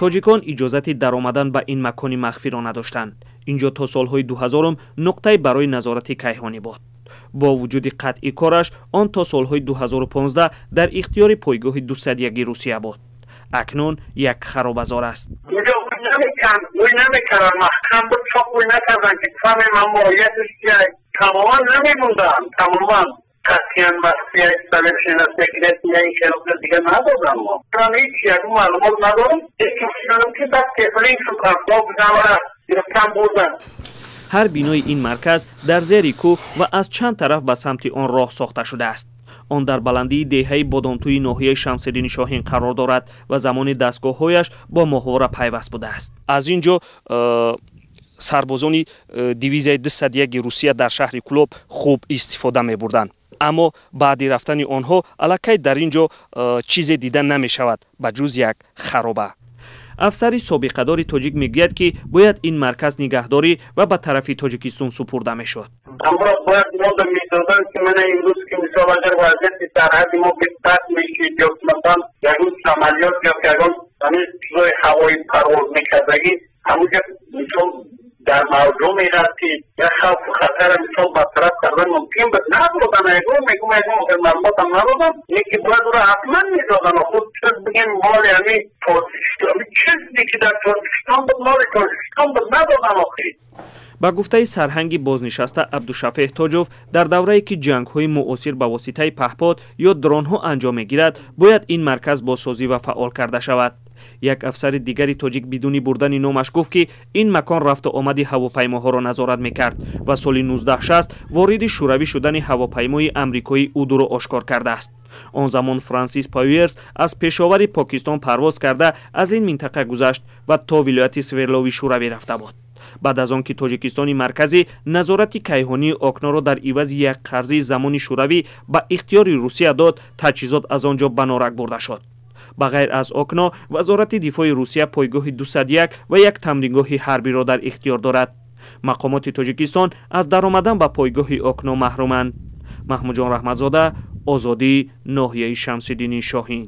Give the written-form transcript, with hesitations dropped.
Тоҷикон иҷозати даромадан ба ин макони махфиро надоштанд. Инҷо то солҳои 2000 нуқтае барои назорати кайҳонӣ буд. Бо вуҷуди қатъи кораш, он то солҳои 2015 дар ихтиёри пойгоҳи 201 Русия буд. Акнун як харобазор аст. Намекарданд, маҳкам буд, чоқ накарданд, ки фаҳмем, моҳияташ чия. Тамоман намемонданд, тамоман қатъиян махфия секретия дига надодам. Мо ман ҳеҷ ягон маълумот надорам, ки баъд тефлин шуд, гирифтан бурдан. Ҳар бинои ин марказ дар зери кӯҳ ва аз чанд тараф ба самти он роҳ сохта шудааст. Он дар баландии деҳаи Бодомтӯи ноҳияи Шамсиддини Шоҳин қарор дорад ва замони дастгоҳҳояш бо моҳвора пайваст будааст. Аз ин ҷо сарбозони дивизияи 201 Русия дар шаҳри Кӯлоб хуб истифода мебурданд, аммо баъди рафтани онҳо аллакай дар ин ҷо чизе дида намешавад, ба ҷуз як хароба. Афсари собиқадори тоҷик мегӯяд, ки бояд ин марказ нигаҳдорӣ ва ба тарафи Тоҷикистон супурда мешуд. Амро бояд мода медоданд, ки мана имрӯз, ки мисол, агар вазъияти сарҳади мо бад мешид ё масалан ягон самолёт ё ягон ҳамин чизои ҳавои парвоз мекардагӣ ҳамуҷа, мисол, дар мавҷо мерафт, ки як хавфу хатара, мисол, бартараф кардан мумкин буд. Надодан, ягон мегум, ягон маълумотам надодам, лекин бояд ӯро ҳатман медодан. Худ чиз бигем, моли ҳамин Тоҷикистон, чизе ки дар Тоҷикистон буд, моли Тоҷикистон буд, надодан охирӣ. Ба гуфтаи сарҳанги бознишаста Абдушафеҳ Тоҷов, дар даврае ки ҷангҳои муосир ба воситаи паҳпод ё дронҳо анҷом мегирад, бояд ин марказ бозсозӣ ва фаъол карда шавад. Як афсари дигари тоҷик бидуни бурдани номаш гуфт, ки ин макон рафту омади ҳавопаймоҳоро назорат мекард ва соли 1960 вориди шӯравӣ шудани ҳавопаймои амрикоии У-2-ро ошкор кардааст. Он замон Франсис Пауэрс аз Пешовари Покистон парвоз карда, аз ин минтақа гузашт ва то вилояти Свердлови Шӯравӣ рафта буд. Баъд аз он ки Тоҷикистони марказӣ назорати кайҳонии Окноро дар ивази як қарзии замони Шӯравӣ ба ихтиёри Русия дод, таҷҳизот аз он ҷо ба Норак бурда шуд. Ба ғайр аз Окно, Вазорати дифои Русия пойгоҳи 201 ва як тамрингоҳи ҳарбиро дар ихтиёр дорад. Мақомоти Тоҷикистон аз даромадан ба пойгоҳи Окно маҳруманд. Маҳмудҷон Раҳматзода, Озодӣ, ноҳияи Шамсиддини Шоҳин.